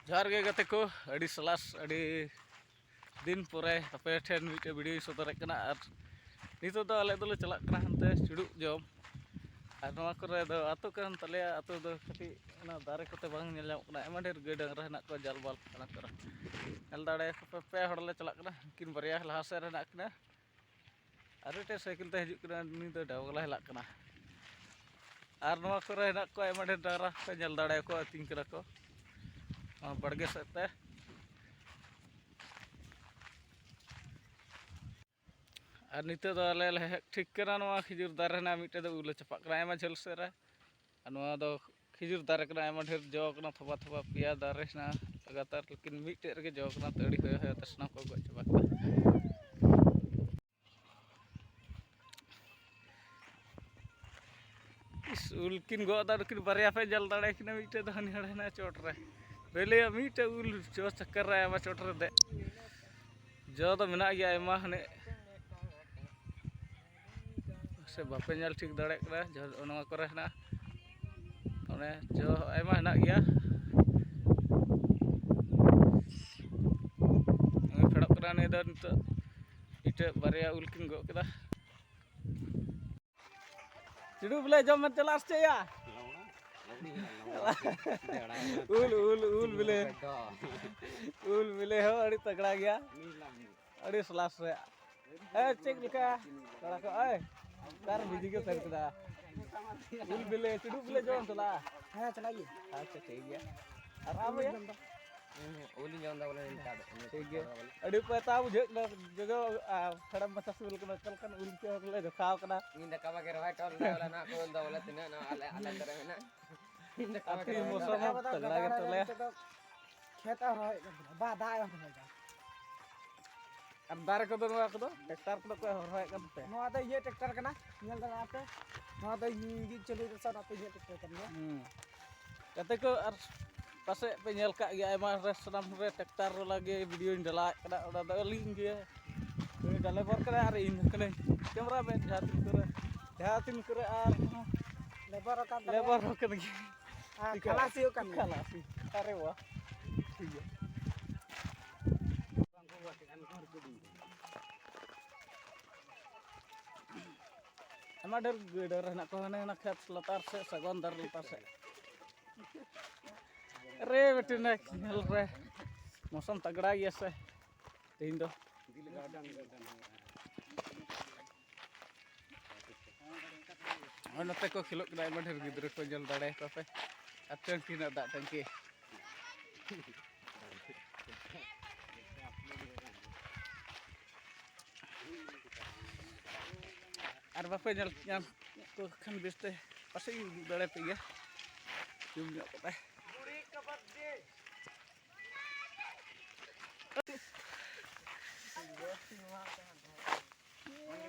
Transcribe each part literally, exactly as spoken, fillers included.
ᱡᱚᱦᱟᱨ ᱜᱮ ᱜᱟᱛᱮ ᱠᱚ, ᱟᱹᱰᱤ ᱥᱟᱞᱟᱥ, ᱟᱹᱰᱤ ᱫᱤᱱ ᱯᱚᱨᱮ ᱟᱯᱮ ᱴᱷᱮᱱ ᱢᱤᱫᱴᱮᱡ ᱵᱷᱤᱰᱤᱭᱳᱧ ᱥᱚᱫᱚᱨᱮᱫ ᱠᱟᱱᱟ᱾ ᱟᱨ ᱱᱤᱛᱚᱜ ᱫᱚ ᱟᱞᱮ ᱫᱚᱞᱮ ᱪᱟᱞᱟᱜ ᱠᱟᱱᱟ ᱦᱟᱱᱛᱮ ᱪᱩᱰᱩᱜ ᱡᱚᱢ᱾ ᱟᱨ ᱱᱚᱣᱟ ᱠᱚᱨᱮ ᱫᱚ ᱟᱹᱛᱩ ᱠᱟᱱ ᱛᱟᱞᱮᱭᱟ, ᱟᱹᱛᱩ ᱫᱚ ᱠᱟᱹᱴᱤᱡ ᱚᱱᱟ ᱫᱟᱨᱮ ᱠᱚᱛᱮ ᱵᱟᱝ ᱧᱮᱞ ᱧᱟᱢᱚᱜ ᱠᱟᱱᱟ᱾ ᱟᱭᱢᱟ ᱰᱷᱮᱨ ᱜᱟᱹᱭ ᱰᱟᱝᱨᱟ ᱦᱮᱱᱟᱜ ᱠᱚᱣᱟ, ᱡᱟᱞᱵᱟᱞ ᱚᱱᱟ ᱠᱚᱨᱮ᱾ ᱧᱮᱞ ᱫᱟᱲᱮᱭᱟᱠᱚ ᱯᱮ, ᱯᱮ ᱦᱚᱲ ᱞᱮ ᱪᱟᱞᱟᱜ ᱠᱟᱱᱟ᱾ ᱩᱱᱠᱤᱱ ᱵᱟᱨᱭᱟ ᱞᱟᱦᱟ ᱥᱮᱫ ᱨᱮ ᱦᱮᱱᱟᱜ ᱠᱤᱱᱟ, ᱟᱨ ᱢᱤᱫᱴᱮᱱ ᱥᱟᱭᱠᱮᱞ ᱛᱮ ᱦᱤᱡᱩᱜ ᱠᱟᱱᱟ, ᱩᱱᱤ ᱫᱚ ᱰᱟᱵᱚᱜᱞᱟ ᱦᱮᱞᱟᱜ ᱠᱟᱱᱟ᱾ ᱟᱨ ᱱᱚᱣᱟ ᱠᱚᱨᱮ ᱦᱮᱱᱟᱜ ᱠᱚᱣᱟ ᱟᱭᱢᱟ ᱰᱷᱮᱨ ᱰᱟᱝᱨᱟ ᱠᱚ, ᱧᱮᱞ ᱫᱟᱲᱮᱭᱟᱠᱚᱣᱟ, ᱟᱹᱛᱤᱧ ᱠᱟᱱᱟ ᱠᱚ᱾ ᱱᱚᱣᱟ ᱵᱟᱲᱜᱮ ᱥᱮᱫ ᱛᱮ᱾ ᱟᱨ ᱱᱤᱛᱚᱜ ᱫᱚ ᱟᱞᱮ ᱞᱮ ᱦᱮᱡ ᱴᱷᱤᱠ ᱠᱟᱱᱟ ᱱᱚᱣᱟ ᱠᱷᱤᱡᱩᱨ ᱫᱟᱨᱮ ᱨᱮᱱᱟᱜ ᱢᱤᱫᱴᱮᱡ ᱫᱚ ᱩᱞ ᱞᱮ ᱪᱟᱯᱟᱜ ᱠᱟᱱᱟ, ᱟᱭᱢᱟ ᱡᱷᱟᱹᱞ ᱥᱮᱫ ᱨᱮ᱾ ᱟᱨ ᱱᱚᱣᱟ ᱫᱚ ᱠᱷᱤᱡᱩᱨ ᱫᱟᱨᱮ ᱠᱟᱱᱟ, ᱟᱭᱢᱟ ᱰᱷᱮᱨ ᱡᱚ ᱠᱟᱱᱟ, ᱛᱷᱚᱯᱟ ᱛᱷᱚᱯᱟ ᱯᱮᱭᱟ ᱫᱟᱨᱮ ᱦᱮᱱᱟᱜᱼᱟ ᱞᱟᱜᱟᱛᱟᱨ, ᱞᱮᱠᱤᱱ ᱢᱤᱫᱴᱮᱡ ᱨᱮᱜᱮ ᱡᱚ ᱠᱟᱱᱟ, ᱛᱚ ᱟᱹᱰᱤ ᱦᱚᱭᱚ ᱦᱚᱭᱚ ᱛᱮ ᱥᱟᱱᱟᱢ ᱠᱚ ᱜᱚᱡ ᱪᱟᱵᱟ ᱠᱮᱫᱟ᱾ ᱤᱥ, ᱩᱞ ᱠᱤᱱ ᱜᱚᱜ ᱮᱫᱟ ᱱᱩᱠᱤᱱ ᱵᱟᱨᱭᱟ, ᱯᱮ ᱧᱮᱞ ᱫᱟᱲᱮ ᱠᱤᱱᱟ, ᱢᱤᱫᱴᱮᱡ ᱫᱚ ᱦᱟᱹᱱᱤ ᱦᱟᱲ ᱦᱮᱱᱟᱜᱼᱟ ᱪᱚᱴ ᱨᱮ᱾ ᱵᱮᱞᱮᱭᱟ ᱢᱤᱫᱴᱮᱡ ᱩᱞ ᱡᱚ ᱪᱟᱠᱠᱟᱨ ᱨᱮ ᱟᱭᱢᱟ ᱪᱚᱴ ᱨᱮ ᱫᱮᱡ᱾ ᱡᱚ ᱫᱚ ᱢᱮᱱᱟᱜ ᱜᱮᱭᱟ ᱟᱭᱢᱟ, ᱦᱟᱱᱮ ᱥᱮ ᱵᱟᱯᱮ ᱧᱮᱞ ᱴᱷᱤᱠ ᱫᱟᱲᱮᱭᱟᱜ ᱠᱟᱱᱟ, ᱡᱚ ᱱᱚᱣᱟ ᱠᱚᱨᱮ ᱦᱮᱱᱟᱜᱼᱟ᱾ ᱚᱱᱮ ᱡᱚ ᱟᱭᱢᱟ ᱦᱮᱱᱟᱜ ᱜᱮᱭᱟ᱾ ᱱᱩᱭ ᱯᱷᱮᱰᱚᱜ ᱠᱟᱱᱟ, ᱱᱩᱭ ᱫᱚ ᱱᱤᱛᱚᱜ ᱤᱴᱟᱹ ᱵᱟᱨᱭᱟ ᱩᱞ ᱠᱤᱱ ᱜᱚᱜ ᱠᱮᱫᱟ᱾ ᱪᱩᱰᱩ ᱵᱚᱞᱮ ᱡᱚᱢ ᱢᱮ ᱪᱟᱞᱟᱜ ᱥᱮ ᱪᱮᱫ ᱭᱟ? ᱩᱞ, ᱩᱞ, ᱩᱞ ᱵᱤᱞᱤ᱾ ᱩᱞ ᱵᱤᱞᱤ ᱦᱚᱸ ᱟᱹᱰᱤ ᱛᱟᱜᱲᱟ ᱜᱮᱭᱟ, ᱟᱹᱰᱤ ᱥᱞᱟᱥ ᱨᱮ᱾ ᱮ, ᱪᱮᱫ ᱞᱮᱠᱟ ᱠᱚᱲᱟ ᱠᱚ? ᱮᱭ, ᱚᱠᱟᱨᱮ ᱵᱤᱡᱤ ᱜᱮ ᱛᱟᱦᱮᱸ ᱠᱟᱱᱟ? ᱩᱞ ᱵᱤᱞᱤ, ᱪᱩᱰᱩ ᱵᱤᱞᱤ ᱡᱚᱢ ᱪᱟᱞᱟᱜᱼᱟ? ᱦᱮᱸ, ᱪᱟᱞᱟᱜ ᱜᱮ᱾ ᱟᱪᱪᱷᱟ, ᱴᱷᱤᱠ ᱜᱮᱭᱟ᱾ ᱟᱨ ᱟᱢ ᱭᱟ? ᱦᱩᱸ, ᱩᱞᱤᱧ ᱡᱚᱢ ᱫᱟ ᱵᱚᱞᱮ ᱱᱮᱛᱟᱨ ᱫᱚ᱾ ᱴᱷᱤᱠ ᱜᱮᱭᱟ᱾ ᱟᱹᱰᱤ ᱯᱟᱛᱟ ᱵᱩᱡᱷᱟᱹᱜ ᱠᱟᱱᱟ, ᱡᱚᱡᱚ, ᱟᱨ ᱦᱮᱲᱮᱢ ᱢᱟᱪᱷᱟ ᱥᱤᱵᱤᱞ ᱠᱟᱱᱟ᱾ ᱚᱠᱟ ᱞᱮᱠᱟᱱ ᱩᱞ ᱪᱚ ᱞᱮ ᱫᱮᱠᱷᱟᱣ ᱠᱟᱱᱟ᱾ ᱤᱧ ᱫᱟᱠᱟ ᱵᱟᱜᱮ ᱨᱚᱦᱚᱭ ᱴᱚᱞ ᱨᱮ ᱵᱚᱞᱮ ᱱᱚᱣᱟ ᱠᱚ ᱩᱞ ᱫᱚ ᱵᱚᱞᱮ ᱛᱤᱱᱟᱹᱜ ᱱᱚᱣᱟ ᱟᱞᱮ, ᱟᱞᱮ ᱟᱹᱛᱩ ᱨᱮ ᱢᱮᱱᱟᱜ᱾ ᱤᱧ ᱫᱟᱠᱟ ᱟᱨ ᱵᱟᱜᱮ ᱛᱤᱦᱤᱧ ᱨᱚᱦᱚᱭ ᱢᱚᱥᱚᱢ ᱴᱚᱞ ᱦᱚᱸ ᱨᱮ᱾ ᱛᱟᱜᱲᱟ ᱜᱮ ᱛᱟᱞᱮᱭᱟ᱾ ᱱᱤᱛᱚᱜ ᱫᱚ ᱠᱷᱮᱛ ᱮ ᱨᱚᱦᱚᱭᱮᱫ ᱠᱟᱱ ᱛᱟᱦᱮᱱᱟ᱾ ᱵᱟ, ᱫᱟᱜ ᱮ ᱨᱚᱦᱚᱭᱮᱫᱟ᱾ ᱟᱨ ᱫᱟᱨᱮ ᱠᱚᱫᱚ ᱱᱚᱣᱟ ᱠᱚᱫᱚ ᱴᱨᱟᱠᱴᱟᱨ ᱠᱚᱫᱚ ᱠᱚ ᱦᱚᱨᱦᱚᱭᱮᱫ ᱠᱟᱱ ᱛᱟᱯᱮᱭᱟ? ᱱᱚᱣᱟ ᱫᱚ ᱤᱧᱟᱹᱜ ᱴᱨᱟᱠᱴᱟᱨ ᱠᱟᱱᱟ, ᱧᱮᱞ ᱫᱟᱲᱮᱭᱟᱜᱼᱟ ᱯᱮ᱾ ᱱᱚᱣᱟ ᱫᱚ ᱤᱧ ᱜᱤᱧ ᱪᱟᱹᱞᱩᱭᱮᱫᱟ ᱥᱮ, ᱚᱱᱟᱛᱮ ᱤᱧᱟᱹᱜ ᱴᱨᱟᱠᱴᱟᱨ ᱠᱟᱱ ᱜᱮᱭᱟ᱾ ᱦᱩᱸ᱾ ᱜᱟᱛᱮ ᱠᱚ, ᱟᱨ ᱯᱟᱥᱮᱡ ᱯᱮ ᱧᱮᱞ ᱠᱟᱜ ᱜᱮᱭᱟ, ᱟᱭᱢᱟ ᱨᱮ ᱥᱟᱱᱟᱢ ᱨᱮ ᱴᱨᱟᱠᱴᱟᱨ ᱞᱟᱜᱮ ᱵᱷᱤᱰᱤᱭᱳᱧ ᱰᱟᱞᱟᱣᱮᱫ ᱠᱟᱱᱟ, ᱚᱱᱟ ᱫᱚ ᱟᱹᱞᱤᱧ ᱜᱮ᱾ ᱩᱱᱤ ᱰᱟᱞᱮᱵᱚᱨ ᱠᱟᱱᱟᱭ ᱟᱨ ᱤᱧ ᱠᱟᱹᱱᱟᱹᱧ ᱠᱮᱢᱨᱟ ᱢᱮᱱ᱾ ᱡᱟᱦᱟᱸ ᱛᱤᱱ ᱠᱚᱨᱮ, ᱡᱟᱦᱟᱸ ᱛᱤᱱ ᱠᱚᱨᱮ ᱟᱨ ᱞᱮᱵᱟᱨ ᱟᱠᱟᱱ ᱛᱟᱞᱮᱭᱟ᱾ ᱞᱮᱵᱟᱨ ᱦᱚᱸ ᱠᱟᱱ ᱜᱮᱭᱟ᱾ ᱟᱨ ᱴᱷᱤᱠ ᱜᱮᱭᱟ᱾ ᱠᱷᱟᱞᱟᱥᱤ ᱦᱚᱸ ᱠᱟᱱ ᱜᱮᱭᱟ᱾ ᱠᱷᱟᱞᱟᱥᱤ᱾ ᱟᱨᱮ ᱵᱟ᱾ ᱴᱷᱤᱠ ᱜᱮᱭᱟ᱾ ᱟᱭᱢᱟ ᱰᱷᱮᱨ ᱜᱟᱹᱭ ᱰᱟᱝᱨᱟ ᱦᱮᱱᱟᱜ ᱠᱚᱣᱟ, ᱦᱟᱱᱮ ᱚᱱᱟ ᱠᱷᱮᱛ ᱞᱟᱛᱟᱨ ᱥᱮᱫ, ᱥᱟᱜᱚᱱ ᱫᱟᱨᱮ ᱞᱟᱛᱟᱨ ᱥᱮᱫ᱾ ᱨᱮ ᱵᱮᱴᱮ ᱱᱮᱠ ᱧᱮᱞ ᱨᱮ ᱢᱳᱥᱚᱢ ᱛᱟᱜᱲᱟ ᱜᱮᱭᱟ ᱥᱮ ᱛᱮᱦᱮᱧ ᱫᱚ᱾ ᱦᱳᱭ, ᱱᱚᱛᱮ ᱠᱚ ᱠᱷᱮᱞᱳᱜ ᱠᱟᱱᱟ, ᱟᱭᱢᱟ ᱰᱷᱮᱨ ᱜᱤᱫᱽᱨᱟᱹ ᱠᱚ, ᱧᱮᱞ ᱫᱟᱲᱮᱭᱟᱠᱚ ᱯᱮ᱾ ᱟᱨ ᱴᱟᱹᱝᱠᱤ ᱦᱮᱱᱟᱜ, ᱫᱟᱜ ᱴᱟᱹᱝᱠᱤ᱾ ᱟᱨ ᱵᱟᱯᱮ ᱧᱮᱞ ᱧᱟᱢ ᱠᱚ ᱠᱷᱟᱱ ᱵᱮᱥᱛᱮ ᱯᱟᱥᱮᱡ ᱤᱧ ᱩᱫᱩᱜ ᱫᱟᱲᱮ ᱯᱮ ᱜᱮᱭᱟ, ᱡᱩᱢ ᱧᱚᱜ ᱠᱟᱛᱮ᱾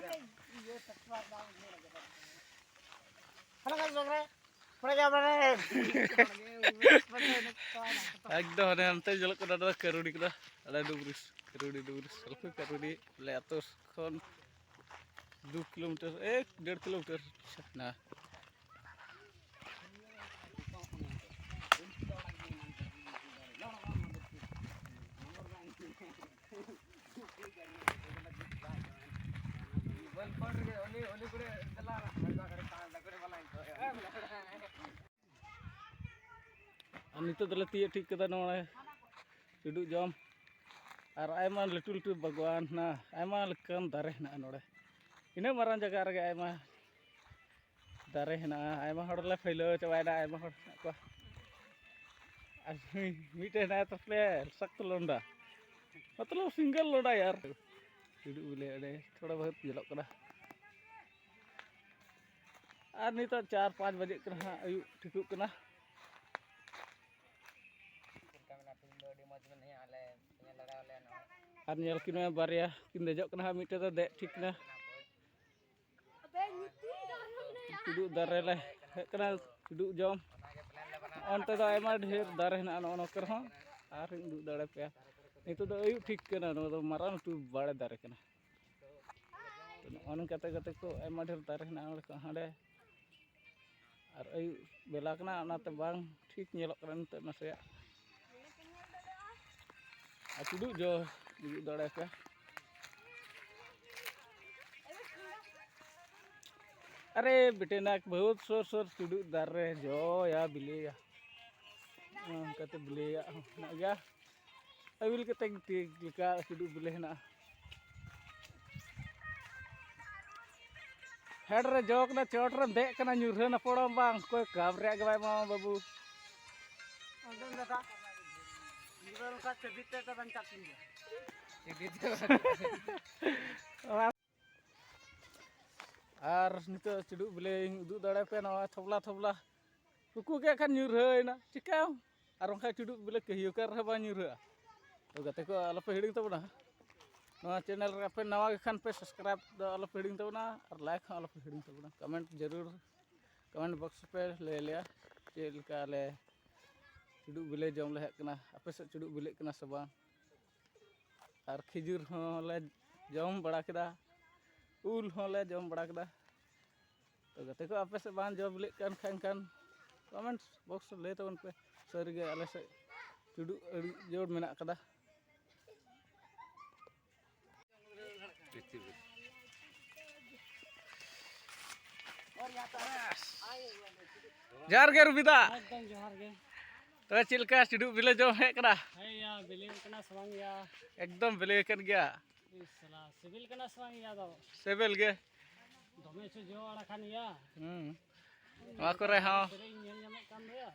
ᱮᱠᱫᱚᱢ ᱦᱟᱱᱮ ᱦᱟᱱᱛᱮ ᱧᱮᱞᱚᱜ ᱠᱟᱱᱟ, ᱚᱱᱟ ᱫᱚ ᱠᱟᱹᱨᱩᱰᱤ ᱠᱟᱱᱟ, ᱟᱞᱮ ᱰᱩᱝᱨᱤ, ᱠᱟᱹᱨᱩᱰᱤ ᱰᱩᱝᱨᱤ, ᱥᱮᱞᱯᱷᱤ ᱠᱟᱹᱨᱩᱰᱤ, ᱟᱞᱮ ᱟᱹᱛᱩ ᱠᱷᱚᱱ ᱫᱩ ᱠᱤᱞᱳᱢᱤᱴᱟᱨ, ᱮᱠ ᱰᱮᱲ ᱠᱤᱞᱳᱢᱤᱴᱟᱨ ᱦᱮᱱᱟᱜᱼᱟ᱾ ᱟᱨ ᱱᱤᱛᱚᱜ ᱫᱚᱞᱮ ᱛᱤᱭᱳᱜ ᱴᱷᱤᱠ ᱠᱟᱫᱟ ᱱᱚᱰᱮ ᱪᱩᱰᱩᱜ ᱡᱚᱢ, ᱟᱨ ᱟᱭᱢᱟ ᱞᱟᱹᱴᱩ ᱞᱟᱹᱴᱩ ᱵᱟᱜᱽᱣᱟᱱ ᱦᱮᱱᱟᱜᱼᱟ, ᱟᱭᱢᱟ ᱞᱮᱠᱟᱱ ᱫᱟᱨᱮ ᱦᱮᱱᱟᱜᱼᱟ ᱱᱚᱰᱮ᱾ ᱤᱱᱟᱹᱜ ᱢᱟᱨᱟᱝ ᱡᱟᱭᱜᱟ ᱨᱮᱜᱮ ᱟᱭᱢᱟ ᱫᱟᱨᱮ ᱦᱮᱱᱟᱜᱼᱟ, ᱟᱭᱢᱟ ᱦᱚᱲ ᱞᱮ ᱯᱷᱟᱹᱭᱞᱟᱹᱣ ᱪᱟᱵᱟᱭᱮᱱᱟ, ᱟᱭᱢᱟ ᱦᱚᱲ ᱦᱮᱱᱟᱜ ᱠᱚᱣᱟ᱾ ᱟᱨ ᱢᱤᱫᱴᱮᱡ ᱦᱮᱱᱟᱭᱟ ᱛᱟᱯᱚᱨᱮ ᱥᱚᱠᱛᱚ ᱞᱚᱱᱰᱟ, ᱢᱚᱛᱞᱚᱵ ᱥᱤᱝᱜᱮᱞ ᱞᱚᱱᱰᱟ ᱭᱟᱨ᱾ ᱪᱩᱰᱩᱜ ᱵᱚᱞᱮ ᱚᱸᱰᱮ ᱛᱷᱚᱲᱟ ᱵᱚᱦᱩᱛ ᱧᱮᱞᱚᱜ ᱠᱟᱱᱟ᱾ ᱟᱨ ᱱᱤᱛᱚᱜ ᱪᱟᱨ ᱯᱟᱸᱪ ᱵᱟᱡᱮᱜ ᱠᱟᱱᱟ ᱦᱟᱸᱜ, ᱟᱹᱭᱩᱵ ᱴᱷᱤᱠᱚᱜ ᱠᱟᱱᱟ᱾ ᱟᱨ ᱧᱮᱞ ᱠᱤᱱ ᱢᱮ, ᱵᱟᱨᱭᱟ ᱠᱤᱱ ᱫᱮᱡᱚᱜ ᱠᱟᱱᱟ ᱦᱟᱸᱜ, ᱢᱤᱫᱴᱮᱡ ᱫᱚ ᱫᱮᱡ ᱴᱷᱤᱠ ᱱᱟ᱾ ᱪᱩᱰᱩᱜ ᱫᱟᱨᱮ ᱞᱮ ᱦᱮᱡ ᱠᱟᱱᱟ, ᱪᱩᱰᱩᱜ ᱡᱚᱢ᱾ ᱚᱱᱛᱮ ᱫᱚ ᱟᱭᱢᱟ ᱰᱷᱮᱨ ᱫᱟᱨᱮ ᱦᱮᱱᱟᱜᱼᱟ ᱱᱚᱜᱼᱚ ᱱᱚᱣᱟ ᱠᱚᱨᱮ ᱦᱚᱸ, ᱟᱨ ᱤᱧ ᱩᱫᱩᱜ ᱫᱟᱲᱮ ᱯᱮᱭᱟ᱾ ᱱᱤᱛᱚᱜ ᱫᱚ ᱟᱹᱭᱩᱵ ᱴᱷᱤᱠ ᱠᱟᱱᱟ, ᱱᱚᱣᱟ ᱫᱚ ᱢᱟᱨᱟᱝ ᱞᱟᱹᱴᱩ ᱵᱟᱲᱮ ᱫᱟᱨᱮ ᱠᱟᱱᱟ᱾ ᱛᱚ ᱱᱚᱜᱼᱚ ᱱᱚᱝᱠᱟ ᱠᱟᱛᱮ ᱠᱟᱛᱮ ᱠᱚ ᱟᱭᱢᱟ ᱰᱷᱮᱨ ᱫᱟᱨᱮ ᱦᱮᱱᱟᱜᱼᱟ ᱱᱚᱰᱮ ᱠᱷᱚᱱ ᱦᱟᱸᱰᱮ᱾ ᱟᱨ ᱟᱹᱭᱩᱵ ᱵᱮᱞᱟ ᱠᱟᱱᱟ, ᱚᱱᱟᱛᱮ ᱵᱟᱝ ᱴᱷᱤᱠ ᱧᱮᱞᱚᱜ ᱠᱟᱱᱟ ᱱᱤᱛᱚᱜ ᱱᱟᱥᱮᱭᱟᱜ᱾ ᱟᱨ ᱪᱩᱰᱩᱜ ᱡᱚ ᱩᱫᱩᱜ ᱫᱟᱲᱮ ᱯᱮ᱾ ᱟᱨᱮ ᱵᱮᱴᱮ ᱱᱟᱠ ᱵᱚᱦᱩᱛ ᱥᱩᱨ ᱥᱩᱨ ᱪᱩᱰᱩᱜ ᱫᱟᱨᱮ ᱨᱮ ᱡᱚᱭᱟ ᱵᱤᱞᱤᱭᱟ᱾ ᱚᱱᱠᱟᱛᱮ ᱵᱤᱞᱤᱭᱟᱜ ᱦᱚᱸ ᱢᱮᱱᱟᱜ ᱜᱮᱭᱟ᱾ ᱟᱹᱣᱤᱞ ᱠᱟᱛᱮ ᱜᱤᱛᱤᱡ ᱞᱮᱠᱟ ᱪᱩᱰᱩᱜ ᱵᱤᱞᱤ ᱦᱮᱱᱟᱜᱼᱟ᱾ ᱯᱷᱮᱰ ᱨᱮ ᱡᱚ ᱠᱟᱱᱟ, ᱪᱚᱴ ᱨᱮᱢ ᱫᱮᱡ ᱠᱟᱱᱟ, ᱧᱩᱨᱦᱟᱹ ᱱᱟᱯᱚᱲᱚᱢ ᱵᱟᱝ, ᱚᱠᱚᱭ ᱠᱟᱵ ᱨᱮᱭᱟᱜ ᱜᱮ ᱵᱟᱭ ᱮᱢᱟᱢᱟ ᱵᱟᱹᱵᱩ᱾ ᱟᱸᱡᱚᱢ ᱫᱟᱫᱟ, ᱜᱤᱫᱽᱨᱟᱹ ᱱᱚᱝᱠᱟ ᱪᱟᱹᱵᱤ ᱛᱮ ᱫᱚ ᱵᱟᱧᱪᱟᱜ ᱛᱤᱧ ᱜᱮᱭᱟ᱾ ᱟᱨ ᱱᱤᱛᱚᱜ ᱪᱩᱰᱩᱜ ᱵᱤᱞᱤᱧ ᱩᱫᱩᱜ ᱫᱟᱲᱮᱭᱟᱯᱮ, ᱱᱚᱣᱟ ᱛᱷᱚᱵᱞᱟ ᱛᱷᱚᱵᱞᱟ᱾ ᱠᱩᱠᱩ ᱠᱮᱫ ᱠᱷᱟᱱ ᱧᱩᱨᱦᱟᱹᱭᱮᱱᱟ, ᱪᱤᱠᱟᱹᱭᱟᱢ? ᱟᱨ ᱵᱟᱝᱠᱷᱟᱱ ᱪᱩᱰᱩᱜ ᱵᱤᱞᱤ ᱠᱟᱹᱦᱤ ᱚᱠᱟ ᱨᱮᱦᱚᱸ ᱵᱟᱝ ᱧᱩᱨᱦᱟᱹᱜᱼᱟ᱾ ᱛᱚ ᱜᱟᱛᱮ ᱠᱚ, ᱟᱞᱚᱯᱮ ᱦᱤᱲᱤᱧ ᱛᱟᱵᱚᱱᱟ᱾ ᱱᱚᱣᱟ ᱪᱮᱱᱮᱞ ᱨᱮ ᱟᱯᱮ ᱱᱟᱣᱟ ᱜᱮ ᱠᱷᱟᱱ ᱯᱮ ᱥᱟᱵᱥᱠᱨᱟᱭᱤᱵᱽ ᱫᱚ ᱟᱞᱚᱯᱮ ᱦᱤᱲᱤᱧ ᱛᱟᱵᱚᱱᱟ, ᱟᱨ ᱞᱟᱭᱤᱠ ᱦᱚᱸ ᱟᱞᱚᱯᱮ ᱦᱤᱲᱤᱧ ᱛᱟᱵᱚᱱᱟ᱾ ᱠᱚᱢᱮᱱᱴ ᱡᱟᱹᱨᱩᱲ, ᱠᱚᱢᱮᱱᱴ ᱵᱚᱠᱥ ᱨᱮᱯᱮ ᱞᱟᱹᱭ ᱟᱞᱮᱭᱟ ᱪᱮᱫ ᱞᱮᱠᱟ ᱟᱞᱮ ᱪᱩᱰᱩᱜ ᱵᱤᱞᱤ ᱡᱚᱢ ᱞᱮ ᱦᱮᱡ ᱠᱟᱱᱟ, ᱟᱯᱮ ᱥᱮᱫ ᱪᱩᱰᱩᱜ ᱵᱤᱞᱤᱜ ᱠᱟᱱᱟ ᱥᱮ ᱵᱟᱝ᱾ ᱟᱨ ᱠᱷᱤᱡᱩᱨ ᱦᱚᱸᱞᱮ ᱡᱚᱢ ᱵᱟᱲᱟ ᱠᱮᱫᱟ, ᱩᱞ ᱦᱚᱸᱞᱮ ᱡᱚᱢ ᱵᱟᱲᱟ ᱠᱮᱫᱟ᱾ ᱛᱚ ᱜᱟᱛᱮ ᱠᱚ, ᱟᱯᱮ ᱥᱮᱫ ᱵᱟᱝ ᱡᱚ ᱵᱤᱞᱤᱜ ᱠᱟᱱ ᱠᱷᱟᱱ, ᱮᱱᱠᱷᱟᱱ ᱠᱚᱢᱮᱱᱴ ᱵᱚᱠᱥ ᱨᱮ ᱞᱟᱹᱭ ᱛᱟᱵᱚᱱ ᱯᱮ᱾ ᱥᱟᱹᱨᱤᱜᱮ ᱟᱞᱮ ᱥᱮᱫ ᱪᱩᱰᱩᱜ ᱟᱹᱰᱤ ᱡᱳᱨ ᱢᱮᱱᱟᱜ ᱠᱟᱫᱟ᱾ ᱡᱚᱦᱟᱨ ᱜᱮ ᱨᱩᱵᱤᱫᱟ᱾ ᱮᱠᱫᱚᱢ ᱡᱚᱦᱟᱨ ᱜᱮ᱾ ᱛᱚᱵᱮ ᱪᱮᱫ ᱞᱮᱠᱟ ᱪᱩᱰᱩᱜ ᱵᱤᱞᱤ ᱡᱚᱢ ᱦᱮᱡ ᱠᱟᱱᱟ? ᱦᱮᱸᱭᱟ, ᱵᱤᱞᱤ ᱠᱟᱱᱟ ᱥᱮ ᱵᱟᱝ ᱭᱟ? ᱮᱠᱫᱚᱢ ᱵᱤᱞᱤ ᱠᱟᱱ ᱜᱮᱭᱟ᱾ ᱤᱥ ᱥᱟᱞᱟ, ᱥᱤᱵᱤᱞ ᱠᱟᱱᱟ ᱥᱮ ᱵᱟᱝ ᱭᱟ ᱫᱚ? ᱥᱤᱵᱤᱞ ᱜᱮ᱾ ᱫᱚᱢᱮ ᱪᱚ ᱡᱚ ᱟᱲᱟ ᱠᱟᱱ ᱜᱮᱭᱟ᱾ ᱦᱩᱸ᱾ ᱱᱚᱣᱟ ᱠᱚᱨᱮ ᱦᱚᱸ᱾ ᱥᱮᱨᱮᱧ ᱧᱮᱞ ᱧᱟᱢᱚᱜ ᱠᱟᱱ ᱜᱮᱭᱟ᱾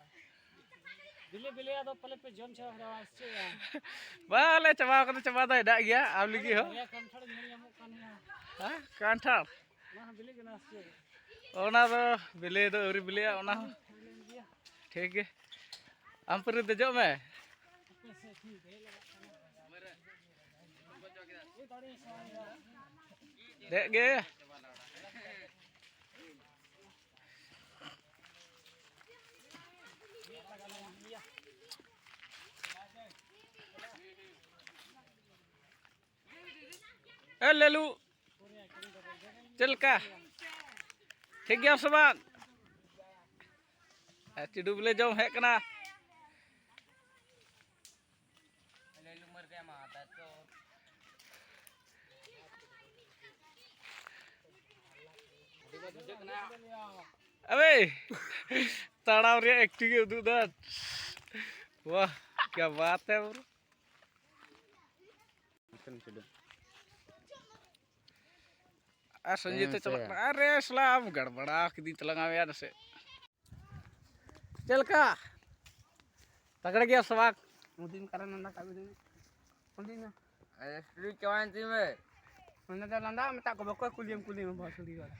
ᱵᱤᱞᱤ ᱵᱤᱞᱤ ᱟᱫᱚ ᱯᱟᱞᱮ ᱯᱮ ᱡᱚᱢ ᱪᱟᱵᱟ ᱠᱮᱫᱟ, ᱥᱮ ᱪᱮᱫ ᱭᱟ? ᱵᱟᱞᱮ ᱪᱟᱵᱟ ᱠᱟᱫᱟ, ᱪᱟᱵᱟ ᱫᱚ ᱦᱮᱱᱟᱜ ᱜᱮᱭᱟ, ᱟᱢ ᱞᱟᱹᱜᱤᱫ ᱦᱚᱸ᱾ ᱵᱟᱨᱭᱟ ᱠᱟᱱᱴᱷᱟᱲ ᱧᱮᱞ ᱧᱟᱢᱚᱜ ᱠᱟᱱ ᱜᱮᱭᱟ᱾ ᱦᱮᱸ, ᱠᱟᱱᱴᱷᱟᱲ᱾ ᱚᱱᱟ ᱦᱚᱸ ᱵᱤᱞᱤ ᱠᱟᱱᱟ ᱥᱮ ᱪᱮᱫ? ᱚᱱᱟ ᱫᱚ ᱵᱤᱞᱤ ᱫᱚ ᱟᱹᱣᱨᱤ ᱵᱤᱞᱤᱜᱼᱟ, ᱚᱱᱟ ᱦᱚᱸ᱾ ᱦᱩᱭ ᱞᱮᱱ ᱜᱮᱭᱟ᱾ ᱴᱷᱤᱠ ᱜᱮ᱾ ᱟᱢ ᱯᱟᱹᱨᱤ ᱫᱮᱡᱚᱜ ᱢᱮ᱾ ᱦᱟᱯᱮ ᱥᱮ, ᱴᱷᱤᱠ ᱫᱮᱡ ᱞᱟᱜᱟᱜ ᱠᱟᱱᱟ᱾ ᱫᱮᱡ ᱜᱮ᱾ ᱮ ᱞᱮᱞᱩ, ᱪᱮᱫ ᱞᱮᱠᱟ? ᱴᱷᱤᱠ ᱜᱮᱭᱟᱢ ᱥᱮ ᱵᱟᱝ? ᱮ, ᱪᱤᱰᱩ ᱵᱚᱞᱮ ᱡᱚᱢ ᱦᱮᱡ ᱠᱟᱱᱟ᱾ ᱟᱵᱮ, ᱛᱟᱲᱟᱢ ᱨᱮᱭᱟᱜ ᱮᱠᱴᱤᱝ ᱮ ᱩᱫᱩᱜ ᱫᱟ᱾ ᱣᱟᱦ, ᱠᱭᱟ ᱵᱟᱛ ᱦᱮ ᱵᱨᱳ᱾ ᱟᱨ ᱥᱚᱧᱡᱚᱭ ᱛᱚ ᱪᱟᱞᱟᱜ ᱠᱟᱱᱟ᱾ ᱟᱨᱮ ᱥᱟᱞᱟ, ᱟᱢ ᱜᱟᱲᱵᱟᱲᱟ ᱠᱤᱫᱤᱧ ᱛᱟᱞᱟᱝ ᱟᱢ ᱭᱟ ᱱᱟᱥᱮ᱾ ᱪᱮᱫ ᱞᱮᱠᱟ? ᱛᱟᱜᱲᱟ ᱜᱮᱭᱟ ᱥᱮ ᱵᱟᱝ? ᱩᱫᱤᱱ ᱠᱟᱨᱮ ᱱᱟᱱᱟ ᱠᱟᱜ ᱵᱤᱱ᱾ ᱩᱫᱤᱱ ᱱᱟ᱾ ᱟᱨᱮ ᱥᱴᱩᱰᱤᱭᱳ ᱪᱟᱵᱟᱭᱮᱱ ᱛᱤᱧ ᱢᱮ᱾ ᱚᱱᱟ ᱫᱚ ᱞᱟᱸᱫᱟ ᱢᱮᱛᱟ ᱠᱚ ᱵᱟᱠᱚ ᱠᱩᱞᱤᱭᱮᱢ ᱠᱩᱞᱤ ᱢᱮ ᱵᱚᱥ ᱩᱰᱤ ᱵᱟᱲᱟ᱾